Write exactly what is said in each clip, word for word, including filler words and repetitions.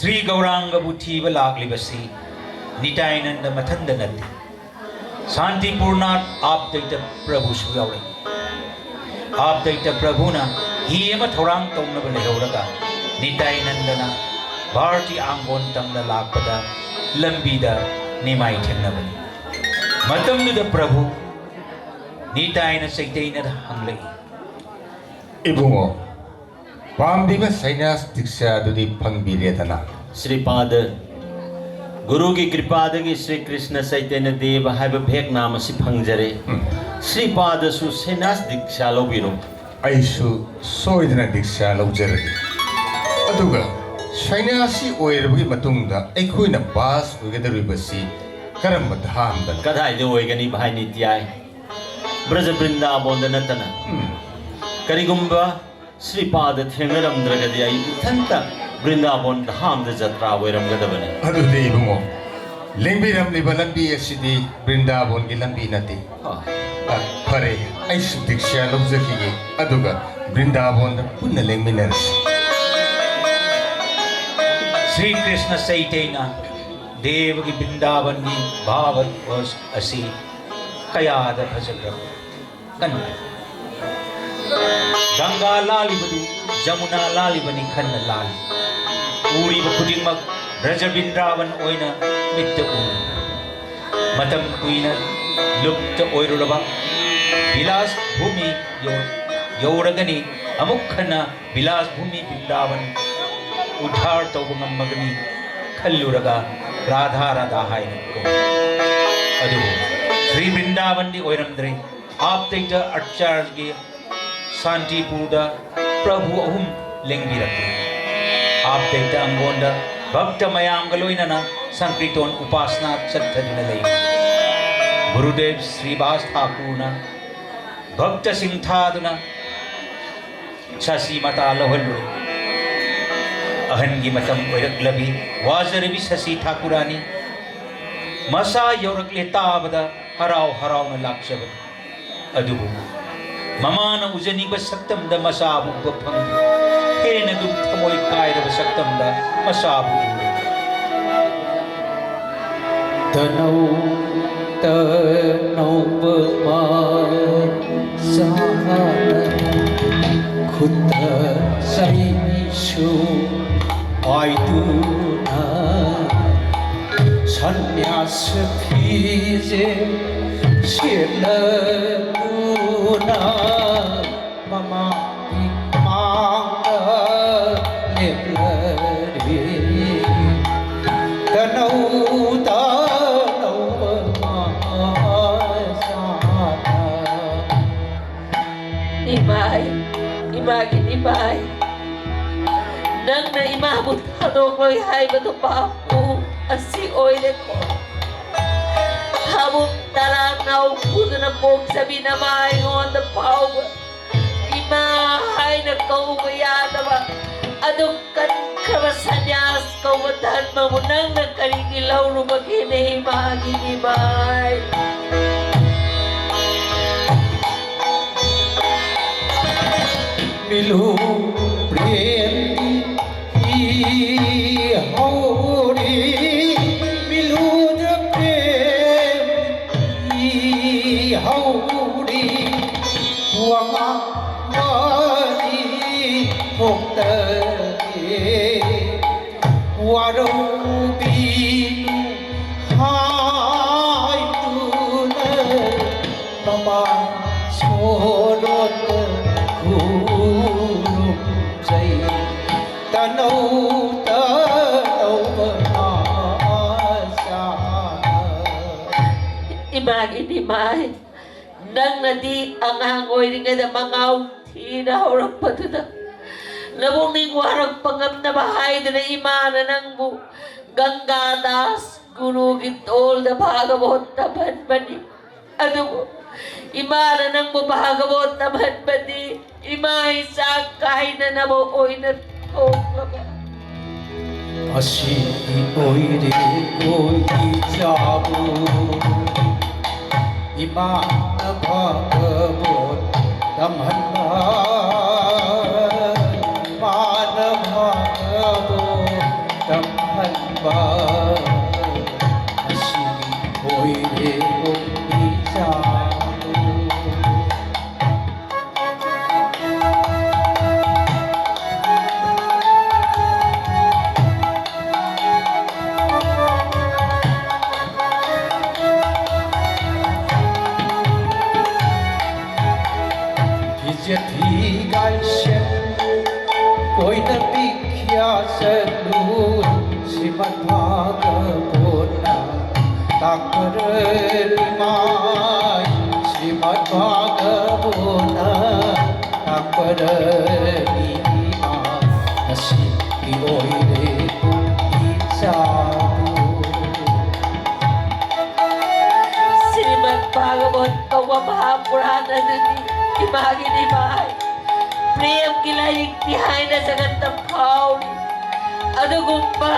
ꯁ꯭ꯔꯤ ꯒꯧꯔꯥꯡꯒꯕꯨ ꯊꯤꯕ ꯂꯥꯛꯂꯤꯕꯁꯤ ꯅꯤꯇꯥꯏꯅꯟꯗ ꯃꯊꯟꯗ ꯅꯠꯇꯦ꯫ ꯁꯥꯟꯇꯤꯄꯨꯔꯅꯥꯊ ꯑꯥꯞꯗꯩꯇ ꯄ꯭ꯔꯚꯨꯁꯨ ꯌꯥꯎꯔꯛꯏ꯫ ꯑꯥꯞꯗꯩꯇ ꯄ꯭ꯔꯚꯨꯅ ꯍꯤ ꯑꯃ ꯊꯧꯔꯥꯡ ꯇꯧꯅꯕ ꯂꯩꯍꯧꯔꯒ ꯅꯤꯇꯥꯏꯅꯟꯗꯅ ꯚꯥꯔꯇꯤ ꯑꯥꯡꯒꯣꯟ ꯇꯝꯅ ꯂꯥꯛꯄꯗ ꯂꯝꯕꯤꯗ ꯅꯤꯃꯥꯏ ꯊꯦꯡꯅꯕꯅꯤ꯫ ꯃꯇꯝꯗꯨꯗ ꯄ꯭ꯔꯚꯨ ꯅꯤꯇꯥꯏꯅ ꯆꯩꯇꯩꯅꯗ ꯍꯪꯂꯛꯏ꯫ ꯏꯕꯨꯡꯉꯣ, ꯄꯥꯝꯂꯤꯕ ꯁꯩꯅꯥꯁ ꯗꯤꯛꯁꯥ ꯑꯗꯨꯗꯤ ꯐꯪꯕꯤꯔꯦꯗꯅ? ꯁ꯭ꯔꯤꯄꯥꯗ, ꯒꯨꯔꯨꯒꯤ ꯀ꯭ꯔꯤꯄꯥꯗꯒꯤ ꯁ꯭ꯔꯤ ꯀ꯭ꯔꯤꯁꯅ ꯆꯩꯇꯟꯌ ꯗꯦꯕ ꯍꯥꯏꯕ ꯚꯦꯛ ꯅꯥꯝ ꯑꯁꯤ ꯐꯪꯖꯔꯦ꯫ ꯎꯝ꯫ ꯁ꯭ꯔꯤꯄꯥꯗꯁꯨ ꯁꯩꯅꯥꯁ ꯗꯤꯛꯁꯥ ꯂꯧꯕꯤꯔꯣ꯫ ꯑꯩꯁꯨ ꯁꯣꯏꯗꯅ ꯗꯤꯛꯁꯥ ꯂꯧꯖꯔꯒꯦ꯫ ꯑꯗꯨꯒ ꯁꯩꯅꯥꯁꯤ ꯑꯣꯏꯔꯕꯒꯤ ꯃꯇꯨꯡꯗ ꯑꯩꯈꯣꯏꯅ ꯕꯥꯁ ꯑꯣꯏꯒꯗꯧꯔꯤꯕꯁꯤ ꯀꯔꯝꯕ ꯙꯥꯝꯗꯅꯣ? ꯀꯗꯥꯏꯗ ꯑꯣꯏꯒꯅꯤ, ꯚꯥꯏ ꯅꯤꯇ꯭ꯌꯥꯏ? ꯕ꯭ꯔꯖ ꯕ꯭ꯔꯤꯟꯗꯥꯕꯣꯟꯗ ꯅꯠꯇꯅ꯫ ꯎꯝ꯫ ꯀꯔꯤꯒꯨꯝꯕ ꯁ꯭ꯔꯤꯄꯥꯗ ꯊꯦꯡꯅꯔꯝꯗ꯭ꯔꯒꯗꯤ ꯑꯩ ꯏꯊꯟꯇ ꯕ꯭ꯔꯤꯟꯗꯥꯕꯣꯟ ꯙꯥꯝꯗ ꯖꯇ꯭ꯔꯥ ꯑꯣꯏꯔꯝꯒꯗꯕꯅꯤ꯫ ꯑꯗꯨꯗꯤ ꯏꯕꯨꯡꯉꯣ, ꯂꯦꯡꯕꯤꯔꯝꯂꯤꯕ ꯂꯝꯕꯤ ꯑꯁꯤꯗꯤ ꯕ꯭ꯔꯤꯟꯗꯥꯕꯣꯟꯒꯤ ꯂꯝꯕꯤ ꯅꯠꯇꯦ꯫ ꯑ꯫ ꯑ, ꯐꯔꯦ, ꯑꯩꯁꯨ ꯗꯤꯛꯁꯥ ꯂꯧꯖꯈꯤꯒꯦ, ꯑꯗꯨꯒ ꯕ꯭ꯔꯤꯟꯗꯥꯕꯣꯟꯗ ꯄꯨꯟꯅ ꯂꯦꯡꯃꯤꯟꯅꯔꯁꯤ꯫ ꯁ꯭ꯔꯤ ꯀ꯭ꯔꯤꯁꯅ ꯆꯩꯇꯩꯅ ꯗꯦꯕꯒꯤ ꯕ꯭ꯔꯤꯟꯗꯥꯕꯟꯒꯤ ꯚꯥꯒꯕꯠ ꯚꯣꯖ ꯑꯁꯤ ꯀꯌꯥꯗ ꯐꯖꯈ꯭ꯔꯕ ꯀꯟꯅ꯫ ꯒꯪꯒꯥ ꯂꯥꯜꯂꯤꯕꯗꯨ ꯖꯃꯨꯅꯥ ꯂꯥꯜꯂꯤꯕꯅꯤ ꯈꯟꯅ ꯂꯥꯜꯂꯤ꯫ ꯎꯔꯤꯕ ꯈꯨꯗꯤꯡꯃꯛ ꯕ꯭ꯔꯖ ꯕ꯭ꯔꯤꯟꯗꯥꯕꯟ ꯑꯣꯏꯅ ꯃꯤꯠꯇ ꯎꯔꯤ꯫ ꯃꯇꯝ ꯀꯨꯏꯅ ꯂꯨꯞꯇ ꯑꯣꯏꯔꯨꯔꯕ ꯕꯤꯂꯥꯁ ꯚꯨꯃꯤ ꯌꯧ-, ꯌꯧꯔꯒꯅꯤ꯫ ꯑꯃꯨꯛ ꯍꯟꯅ ꯕꯤꯂꯥꯁ ꯚꯨꯃꯤ ꯕ꯭ꯔꯤꯟꯗꯥꯕꯟ ꯎꯗ꯭ꯙꯥꯔ ꯇꯧꯕ ꯉꯝꯃꯒꯅꯤ ꯈꯜꯂꯨꯔꯒ ꯔꯥꯙꯥ ꯔꯥꯙꯥ ꯍꯥꯏꯅ ꯀꯧꯏ꯫ ꯑꯗꯨꯕꯨ ꯁ꯭ꯔꯤ ꯕ꯭ꯔꯤꯟꯗꯥꯕꯟꯗꯤ ꯑꯣꯏꯔꯝꯗ꯭ꯔꯦ꯫ ꯑꯥꯞꯗꯩꯇ ꯑꯥꯆꯥꯔꯒꯤ ꯁꯥꯟꯇꯤꯄꯨꯔꯗ ꯄ꯭ꯔꯚꯨ ꯑꯍꯨꯝ ꯂꯦꯡꯕꯤꯔꯛꯂꯤ꯫ ꯑꯥꯞꯗꯩꯇ ꯑꯪꯒꯣꯟꯗ ꯚꯛꯇ ꯃꯌꯥꯝꯒ ꯂꯣꯏꯅꯅ ꯁꯪꯀ꯭ꯔꯤꯇꯣꯟ ꯎꯄꯥꯁꯅꯥ ꯆꯠꯊꯗꯨꯅ ꯂꯩ꯫ ꯒꯨꯔꯨꯗꯦꯕ ꯁ꯭ꯔꯤꯕꯥꯁ ꯊꯥꯀꯨꯔꯅ ꯚꯛꯇꯁꯤꯡ ꯊꯥꯗꯨꯅ ꯁꯁꯤ ꯃꯇꯥ ꯂꯧꯍꯜꯂꯨꯔꯦ꯫ ꯑꯍꯟꯒꯤ ꯃꯇꯝ ꯑꯣꯏꯔꯛꯂꯕꯤ ꯋꯥꯖꯔꯕꯤ ꯁꯁꯤ ꯊꯥꯀꯨꯔꯥꯅꯤ ꯃꯁꯥ ꯌꯧꯔꯛꯂꯦ ꯇꯥꯕꯗ ꯍꯔꯥꯎ ꯍꯔꯥꯎꯅ ꯂꯥꯛꯆꯕꯅꯤ꯫ ꯑꯗꯨꯕꯨ ꯃꯃꯥꯅ ꯎꯖꯅꯤꯡꯕ ꯁꯛꯇꯝꯗ ꯃꯆꯥꯕꯨ ꯎꯕ ꯐꯪꯗꯦ꯫ ꯍꯦꯟꯅ ꯑꯗꯨꯝ ꯊꯃꯣꯏ ꯀꯥꯏꯔꯕ ꯁꯛꯇꯝꯗ ꯃꯆꯥꯕꯨ ꯎꯔꯦ꯫ ꯇꯅꯧ ꯇꯅꯧꯕ ꯃꯆꯥꯅ ꯈꯨꯠꯇ ꯆꯩꯁꯨ ꯄꯥꯏꯗꯨꯅ ꯁꯟꯌꯥꯁ ꯐꯤꯖꯦ ꯁꯦꯠꯂꯗꯨꯅ ꯃꯃꯥꯒꯤ ꯃꯥꯡꯗ ꯂꯦꯞꯂꯔꯦ꯫ ꯇꯅꯧ ꯇꯅꯧꯕ ꯃꯆꯥꯅ ꯏꯃꯥꯏ, ꯏꯃꯥꯒꯤ ꯏꯃꯥꯏ, ꯅꯪꯅ ꯏꯃꯥꯕꯨ ꯊꯥꯗꯣꯛꯂꯣꯏ ꯍꯥꯏꯕꯗꯨ ꯄꯥꯞꯄꯨ ꯑꯁꯤ ꯑꯣꯏꯔꯦꯀꯣ꯫ ꯊꯥꯕꯨꯡ ꯇꯔꯥ ꯅꯥꯎ ꯄꯨꯗꯨꯅ ꯄꯣꯛꯆꯕꯤ ꯅꯃꯥ ꯑꯩꯉꯣꯟꯗ ꯐꯥꯎꯕ ꯏꯃꯥ ꯍꯥꯏꯅ ꯀꯧꯕ ꯌꯥꯗꯕ ꯑꯗꯨ ꯀꯟꯈ꯭ꯔꯕ ꯁꯟꯌꯥꯁ ꯀꯧꯕ ꯙꯔꯃꯕꯨ ꯅꯪꯅ ꯀꯔꯤꯒꯤ ꯂꯧꯔꯨꯕꯒꯦꯅꯦ ꯏꯃꯥꯒꯤ ꯏꯃꯥꯏ? ꯃꯤꯂꯨ ꯄ꯭ꯔꯦꯝ ꯏꯍꯧꯔꯤ, ꯃꯤꯂꯨꯗ ꯄ꯭ꯔꯦꯝ ꯏꯍꯧꯔꯤ꯫ ꯋꯥꯉꯥꯡ ꯃꯅꯤ ꯊꯣꯛꯇꯒꯦ꯫ ꯋꯥꯔꯧꯕꯤꯅꯨ ꯍꯥꯏꯗꯨꯅ ꯃꯃꯥ ꯁꯣꯔꯣꯠꯇ ꯈꯨꯔꯨꯝꯖꯩ꯫ ꯇꯅꯧ ꯇꯅꯧꯕ ꯃꯆꯥꯅ ꯏꯃꯥꯒꯤ ꯏꯃꯥꯏ, ꯅꯪꯅꯗꯤ ꯑꯉꯥꯡ ꯑꯣꯏꯔꯤꯉꯩꯗ ꯃꯉꯥꯎ ꯊꯤꯅ ꯍꯧꯔꯛꯄꯗꯨꯗ ꯅꯕꯨꯛꯅꯤꯡ ꯋꯥꯔꯛꯄ ꯉꯝꯅꯕ ꯍꯥꯏꯗꯨꯅ ꯏꯃꯥꯅ ꯅꯪꯕꯨ ꯒꯪꯒꯥ ꯗꯥꯁ ꯒꯨꯔꯨꯒꯤ ꯇꯣꯜꯗ ꯚꯥꯒꯕꯣꯠ ꯇꯝꯍꯟꯕꯅꯤ꯫ ꯑꯗꯨꯕꯨ ꯏꯃꯥꯅ ꯅꯪꯕꯨ ꯚꯥꯒꯕꯣꯠ ꯇꯝꯍꯟꯕꯗꯤ ꯏꯃꯥ ꯏꯆꯥ ꯀꯥꯏꯅꯅꯕ ꯑꯣꯏꯅ ꯊꯣꯛꯂꯕ ꯑꯁꯤꯒꯤ ꯑꯣꯏꯔꯦ ꯑꯣꯏ ꯏꯆꯥꯕꯨ ꯏꯃꯥꯅ ꯚꯥꯒꯕꯣꯠ ꯇꯝꯍꯟꯕ, ꯃꯥꯅ ꯐꯥꯕꯕꯨ ꯇꯝꯍꯟꯕ, ꯑꯁꯤꯒꯤ ꯑꯣꯏꯔꯦ ꯏꯆꯥꯕꯨ꯫ ꯐꯤꯖꯦꯠ ꯐꯤꯒꯥꯏ ꯁꯦꯠ ꯀꯣꯏꯅ ꯄꯤꯈ꯭ꯌꯥ ꯆꯠꯂꯨ, ꯁꯤꯃꯟ ꯐꯥꯒꯕꯣꯅ ꯇꯥꯛꯄꯔꯅꯤ ꯃꯥꯏ, ꯁꯤꯃꯟ ꯐꯥꯒꯕꯣꯅ ꯇꯥꯛꯄꯔꯅꯤ ꯃꯥꯏ, ꯉꯁꯤꯒꯤ ꯑꯣꯏꯔꯦ ꯏꯆꯥꯕꯨ꯫ ꯁ꯭ꯔꯤꯃꯗ ꯚꯥꯒꯕꯠ ꯀꯧꯕ ꯃꯍꯥꯄꯨꯔꯥꯟ ꯑꯗꯨꯅꯤ ꯏꯃꯥꯒꯤ ꯏꯃꯥ꯫ ꯄ꯭ꯔꯦꯝꯒꯤ ꯂꯥꯏꯔꯤꯛꯇꯤ ꯍꯥꯏꯅ ꯖꯒꯠꯇ ꯐꯥꯎꯔꯤ꯫ ꯑꯗꯨꯒꯨꯝꯕ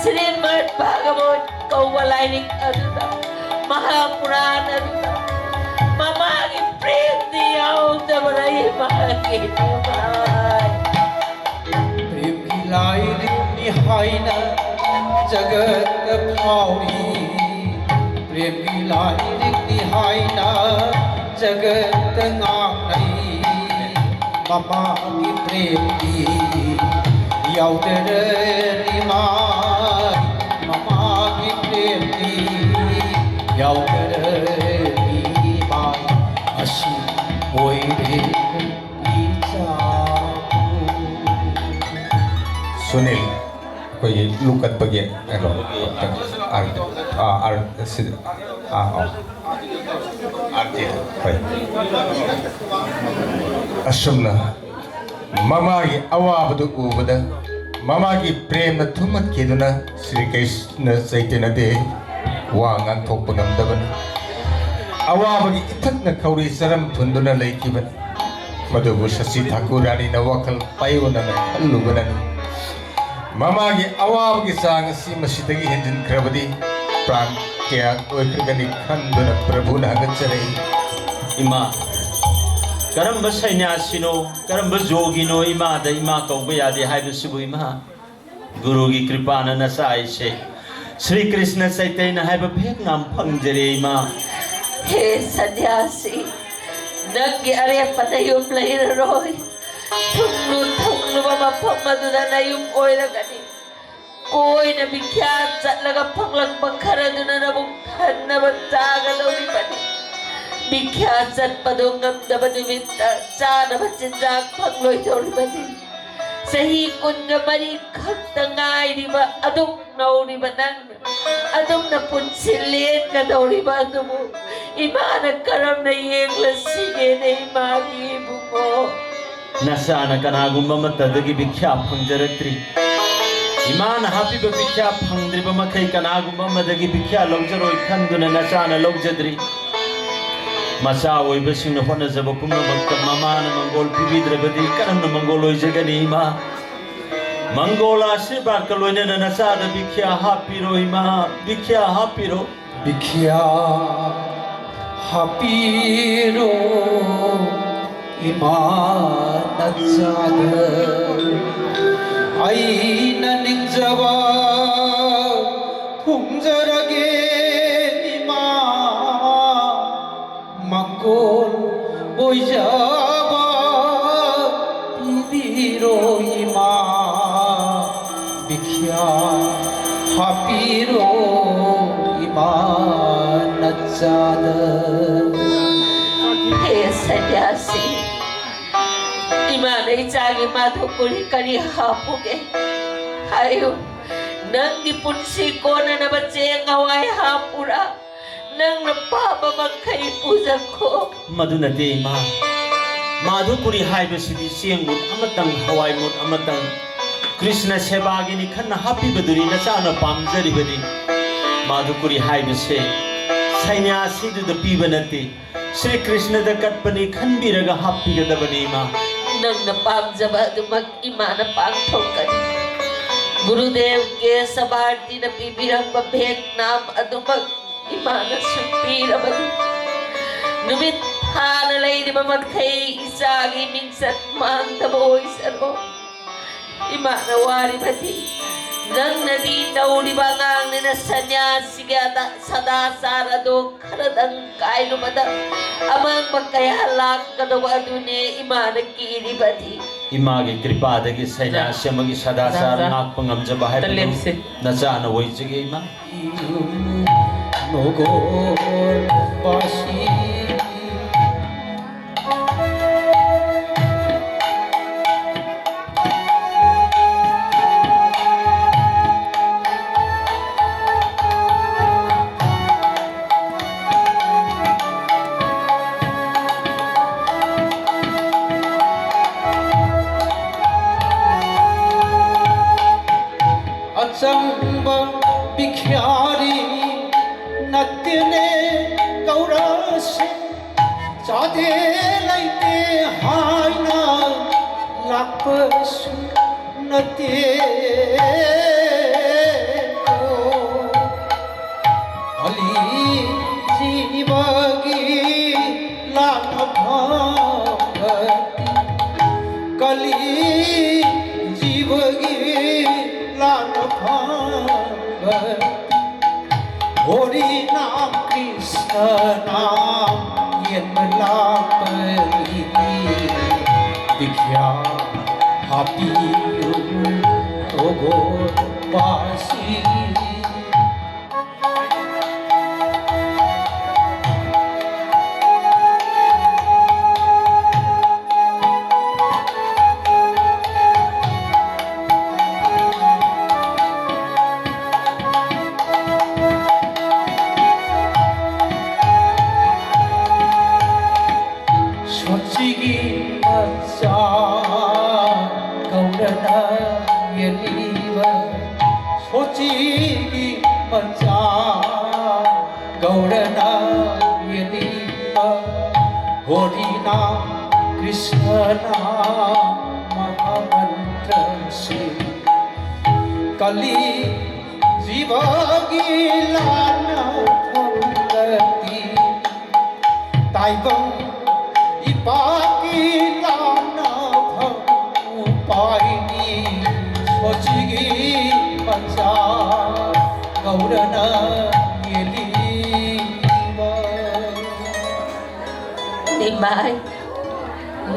ꯁ꯭ꯔꯤꯃꯗ ꯚꯥꯒꯕꯠ ꯀꯧꯕ ꯂꯥꯏꯔꯤꯛ ꯑꯗꯨꯗ, ꯃꯍꯥꯄꯨꯔꯥꯟ ꯑꯗꯨꯗ ꯃꯃꯥꯒꯤ ꯄ꯭ꯔꯦꯝꯗꯤ ꯌꯥꯎꯗꯕ꯭ꯔꯥ ꯏꯃꯥꯒꯤ ꯏꯃꯥ? ꯄ꯭ꯔꯦꯝꯒꯤ ꯂꯥꯏꯔꯤꯛꯅꯤ ꯍꯥꯏꯅ ꯖꯒꯠꯇ ꯐꯥꯎꯔꯤ꯫ ꯄ꯭ꯔꯦꯝꯒꯤ ꯂꯥꯏꯔꯤꯛꯅꯤ ꯍꯥꯏꯅ ꯖꯒꯠꯇ ꯉꯥꯡꯅꯩ꯫ ꯃꯃꯥꯒꯤ ꯄ꯭ꯔꯦꯝꯗꯤ ꯌꯥꯎꯗꯔꯅꯤ ꯃꯥꯏ, ꯃꯃꯥꯒꯤ ꯄ꯭ꯔꯦꯝꯗꯤ ꯌꯥꯎꯗꯔꯅꯤ ꯃꯥꯏ꯫ ꯑꯁꯤ ꯑꯣꯏꯔꯦ ꯏꯆꯥꯕꯨ꯫ ꯁꯨꯅꯤꯜ, ꯑꯩꯈꯣꯏꯒꯤ ꯂꯨ ꯀꯠꯄꯒꯤ ꯀꯩꯅꯣ, ꯑꯥꯔ-, ꯑꯥ, ꯑꯥꯔ-, ꯁꯤ-, ꯑꯥ, ꯑꯥ꯫ ꯑꯥꯔꯇꯤ, ꯍꯣꯏ꯫ ꯑꯁꯨꯝꯅ ꯃꯃꯥꯒꯤ ꯑꯋꯥꯕꯗꯨ ꯎꯕꯗ, ꯃꯃꯥꯒꯤ ꯄ꯭ꯔꯦꯝꯅ ꯊꯨꯝꯍꯠꯈꯤꯗꯨꯅ ꯁ꯭ꯔꯤ ꯀ꯭ꯔꯤꯁꯅ ꯆꯩꯇꯟꯌ ꯗꯦꯕ ꯋꯥ ꯉꯥꯡꯊꯣꯛꯄ ꯉꯝꯗꯕꯅꯤ꯫ ꯑꯋꯥꯕꯒꯤ ꯏꯊꯛꯅ ꯈꯧꯔꯤ ꯆꯔꯝ ꯐꯨꯟꯗꯨꯅ ꯂꯩꯈꯤꯕꯅꯤ꯫ ꯃꯗꯨꯕꯨ ꯁꯆꯤ ꯊꯥꯀꯨꯔ ꯔꯥꯅꯤꯅ ꯋꯥꯈꯜ ꯄꯥꯏꯑꯣꯅꯅ ꯈꯜꯂꯨꯕꯅꯅꯤ꯫ ꯃꯃꯥꯒꯤ ꯑꯋꯥꯕꯒꯤ ꯆꯥꯡ ꯑꯁꯤ ꯃꯁꯤꯗꯒꯤ ꯍꯦꯟꯖꯤꯟꯈ꯭ꯔꯕꯗꯤ ꯄ꯭ꯔꯥꯟ ꯀꯌꯥ ꯑꯣꯏꯈ꯭ꯔꯒꯅꯤ ꯈꯟꯗꯨꯅ ꯄ꯭ꯔꯚꯨꯅ ꯍꯪꯒꯠꯆꯔꯛꯏ꯫ ꯏꯃꯥ, ꯀꯔꯝꯕ ꯁꯩꯅ꯭ꯌꯥꯁꯤꯅꯣ, ꯀꯔꯝꯕ ꯖꯣꯒꯤꯅꯣ ꯏꯃꯥꯗ ꯏꯃꯥ ꯀꯧꯕ ꯌꯥꯗꯦ ꯍꯥꯏꯕꯁꯤꯕꯨ ꯏꯃꯥ? ꯒꯨꯔꯨꯒꯤ ꯀ꯭ꯔꯤꯄꯥꯅ ꯅꯆꯥ ꯑꯩꯁꯦ ꯁ꯭ꯔꯤ ꯀ꯭ꯔꯤꯁꯅ ꯆꯩꯇꯩꯅ ꯍꯥꯏꯕ ꯐꯦꯛ ꯅꯥꯝ ꯐꯪꯖꯔꯦ ꯏꯃꯥ꯫ ꯍꯦ ꯁꯟꯌꯥꯁꯤ, ꯅꯪꯒꯤ ꯑꯔꯦꯞꯄ ꯅꯌꯨꯝ ꯂꯩꯔꯔꯣꯏ꯫ ꯊꯨꯡꯂꯨ ꯊꯨꯡꯂꯨꯕ ꯃꯐꯝ ꯑꯗꯨꯗ ꯅꯌꯨꯝ ꯑꯣꯏꯔꯒꯅꯤ꯫ ꯀꯣꯏꯅ ꯕꯤꯈ꯭ꯌꯥ ꯆꯠꯂꯒ ꯐꯪꯂꯛꯄ ꯈꯔꯗꯨꯅ ꯅꯕꯨꯛ ꯊꯟꯅꯕ ꯆꯥꯒꯗꯧꯔꯤꯕꯅꯤ꯫ ꯕꯤꯈ꯭ꯌꯥ ꯆꯠꯄꯗꯨ ꯉꯝꯗꯕ ꯅꯨꯃꯤꯠꯇ ꯆꯥꯅꯕ ꯆꯤꯟꯖꯥꯛ ꯐꯪꯂꯣꯏꯗꯧꯔꯤꯕꯅꯤ꯫ ꯆꯍꯤ ꯀꯨꯟꯒ ꯃꯔꯤ ꯈꯛꯇ ꯉꯥꯏꯔꯤꯕ ꯑꯗꯨꯛ ꯅꯧꯔꯤꯕ ꯅꯪ ꯑꯗꯨꯝꯅ ꯄꯨꯟꯁꯤ ꯂꯦꯟꯒꯗꯧꯔꯤꯕ ꯑꯗꯨꯕꯨ ꯏꯃꯥꯅ ꯀꯔꯝꯅ ꯌꯦꯡꯂꯁꯤꯒꯦꯅꯦ ꯏꯃꯥꯒꯤ ꯏꯕꯨꯡꯉꯣ? ꯅꯆꯥꯅ ꯀꯅꯥꯒꯨꯝꯕ ꯑꯃꯠꯇꯗꯒꯤ ꯕꯤꯈ꯭ꯌꯥ ꯐꯪꯖꯔꯛꯇ꯭ꯔꯤ꯫ ꯏꯃꯥꯅ ꯍꯥꯞꯄꯤꯕ ꯕꯤꯈ꯭ꯌꯥ ꯐꯪꯗ꯭ꯔꯤꯕ ꯃꯈꯩ ꯀꯅꯥꯒꯨꯝꯕ ꯑꯃꯗꯒꯤ ꯕꯤꯈ꯭ꯌꯥ ꯂꯧꯖꯔꯣꯏ ꯈꯟꯗꯨꯅ ꯅꯆꯥꯅ ꯂꯧꯖꯗ꯭ꯔꯤ꯫ ꯃꯆꯥ ꯑꯣꯏꯕꯁꯤꯡꯅ ꯍꯣꯠꯅꯖꯕ ꯄꯨꯝꯅꯃꯛꯇ ꯃꯃꯥꯅ ꯃꯪꯒꯣꯜ ꯄꯤꯕꯤꯗ꯭ꯔꯕꯗꯤ ꯀꯔꯝꯅ ꯃꯪꯒꯣꯜ ꯑꯣꯏꯖꯒꯅꯤ ꯏꯃꯥ? ꯃꯪꯒꯣꯜ ꯑꯥꯁꯤꯔꯕꯥꯗꯀ ꯂꯣꯏꯅꯅ ꯅꯆꯥꯗ ꯕꯤꯈ꯭ꯌꯥ ꯍꯥꯞꯄꯤꯔꯣ ꯏꯃꯥ, ꯕꯤꯈ꯭ꯌꯥ ꯍꯥꯞꯄꯤꯔꯣ꯫ ꯕꯤꯈ꯭ꯌꯥ ꯍꯥꯞꯄꯤꯔꯣ ꯏꯃꯥ ꯅꯆꯥꯗ꯫ ꯑꯩꯅ ꯅꯤꯡꯖꯕ ꯊꯨꯡꯖꯔꯒꯦ ꯏꯃꯥ꯫ ꯃꯪꯒꯣꯜ ꯑꯣꯏꯖꯕ ꯄꯤꯕꯤꯔꯣ ꯏꯃꯥ, ꯕꯤꯈ꯭ꯌꯥ ꯍꯥꯞꯄꯤꯔꯣ ꯏꯃꯥ ꯅꯆꯥꯗ꯫ ꯍꯦ ꯁꯟꯌꯥꯁꯤ, ꯏꯃꯥꯅ ꯏꯆꯥꯒꯤ ꯃꯥꯙꯣꯀꯨꯔꯤ ꯀꯔꯤ ꯍꯥꯞꯄꯨꯒꯦ? ꯍꯥꯏꯌꯨ, ꯅꯪꯒꯤ ꯄꯨꯟꯁꯤ ꯀꯣꯟꯅꯅꯕ ꯆꯦꯡ ꯍꯋꯥꯏ ꯍꯥꯞꯄꯨꯔꯥ? ꯅꯪꯅ ꯄꯥꯝꯕ ꯃꯈꯩ ꯄꯨꯖꯈꯣ꯫ ꯃꯗꯨ ꯅꯠꯇꯦ ꯏꯃꯥ꯫ ꯃꯥꯙꯨꯀꯨꯔꯤ ꯍꯥꯏꯕꯁꯤꯗꯤ ꯆꯦꯡ ꯃꯨꯠ ꯑꯃꯇꯪ, ꯍꯋꯥꯏ ꯃꯨꯠ ꯑꯃꯇꯪ, ꯀ꯭ꯔꯤꯁꯅ ꯁꯦꯕꯥꯒꯤꯅꯤ ꯈꯟꯅ ꯍꯥꯞꯄꯤꯕꯗꯨꯅꯤ ꯅꯆꯥꯅ ꯄꯥꯝꯖꯔꯤꯕꯗꯤ꯫ ꯃꯥꯙꯨꯀꯨꯔꯤ ꯍꯥꯏꯕꯁꯦ ꯁꯩꯅ꯭ꯌꯥꯁꯤꯗꯨꯗ ꯄꯤꯕ ꯅꯠꯇꯦ, ꯁ꯭ꯔꯤ ꯀ꯭ꯔꯤꯁꯅꯗ ꯀꯠꯄꯅꯤ ꯈꯟꯕꯤꯔꯒ ꯍꯥꯞꯄꯤꯒꯗꯕꯅꯤ ꯏꯃꯥ꯫ ꯅꯪꯅ ꯄꯥꯝꯖꯕ ꯑꯗꯨꯃꯛ ꯏꯃꯥꯅ ꯄꯥꯡꯊꯣꯛꯀꯅꯤ꯫ ꯒꯨꯔꯨꯗꯦꯕ ꯀꯦꯁꯕ ꯚꯥꯔꯇꯤꯅ ꯄꯤꯕꯤꯔꯝꯕ ꯚꯦꯛ ꯅꯥꯝ ꯑꯗꯨꯃꯛ ꯏꯃꯥꯅꯁꯨ ꯄꯤꯔꯕꯅꯤ꯫ ꯅꯨꯃꯤꯠ ꯊꯥꯅ ꯂꯩꯔꯤꯕ ꯃꯈꯩ ꯏꯆꯥꯒꯤ ꯃꯤꯡꯆꯠ ꯃꯥꯡꯗꯕ ꯑꯣꯏꯁꯅꯨ꯫ ꯏꯃꯥꯅ ꯋꯥꯔꯤꯕꯗꯤ ꯅꯪꯅꯗꯤ ꯅꯧꯔꯤꯕ ꯑꯉꯥꯡꯅꯤꯅ ꯁꯟꯌꯥꯁꯤꯒꯤ ꯑꯗ-, ꯁꯗꯥꯆꯥꯔ ꯑꯗꯣ ꯈꯔꯗꯪ ꯀꯥꯏꯔꯨꯕꯗ ꯑꯃꯥꯡꯕ ꯀꯌꯥ ꯂꯥꯛꯀꯗꯧꯕ ꯑꯗꯨꯅꯦ ꯏꯃꯥꯅ ꯀꯤꯔꯤꯕꯗꯤ꯫ ꯏꯃꯥꯒꯤ ꯀ꯭ꯔꯤꯄꯥꯗꯒꯤ ꯁꯟꯌꯥꯁꯤ ꯑꯃꯒꯤ ꯁꯗꯥꯆꯥꯔ ꯉꯥꯛꯄ ꯉꯝꯖꯕ ꯍꯥꯏꯕꯗꯨ ꯅꯆꯥꯅ ꯑꯣꯏꯖꯒꯦ, ꯏꯃꯥ꯫ ꯑꯆꯝꯕ ꯚꯤꯈ꯭ꯌꯥꯔꯤ ꯅꯠꯇꯦꯅꯦ ꯀꯧꯔꯛꯁꯦ, ꯆꯥꯗꯦ ꯂꯩꯇꯦ ꯍꯥꯏꯅ ꯂꯥꯛꯄꯁꯨ ꯅꯠꯇꯦ꯫ ꯀꯂꯤ ꯖꯤꯕꯒꯤ ꯂꯥꯟꯐꯝ, ꯀꯂꯤ ꯖꯤꯕꯒꯤ ꯂꯥꯟꯐꯝ, ꯍꯣꯔꯤ ꯅꯥꯝ ꯀ꯭ꯔꯤꯁꯅ ꯅꯥꯝ ꯌꯦꯟꯕ ꯂꯥꯛꯄꯒꯤ ꯕꯤꯈ꯭ꯌꯥ ꯍꯥꯞꯄꯤꯌꯨ ꯇꯣꯒꯣꯟ ꯄꯥꯁꯤ꯫ ꯁꯣꯆꯤꯒꯤ ꯃꯆꯥ ꯒꯧꯔꯅ ꯌꯦꯜꯂꯤꯕ, ꯁꯣꯆꯤꯒꯤ ꯃꯆꯥ ꯒꯧꯔꯅ ꯌꯦꯜꯂꯤꯕ, ꯍꯣꯔꯤꯅ ꯀ꯭ꯔꯤꯁꯅ ꯃꯍꯥꯃꯟꯇ꯭ꯔꯁꯤ, ꯀꯂꯤ ꯖꯤꯕꯒꯤ ꯂꯥꯟꯅ ꯐꯪꯂꯗꯤ, ꯇꯥ ꯇꯥꯏꯕꯪ ꯏꯄꯥꯛꯀꯤ ꯂꯥꯟꯅꯐꯝ ꯎꯄꯥꯏꯅꯤ ꯁꯣꯁꯤꯒꯤ ꯃꯆꯥ ꯒꯧꯔꯅ ꯌꯦꯜꯂꯤꯕ꯫ ꯏꯃꯥꯏ,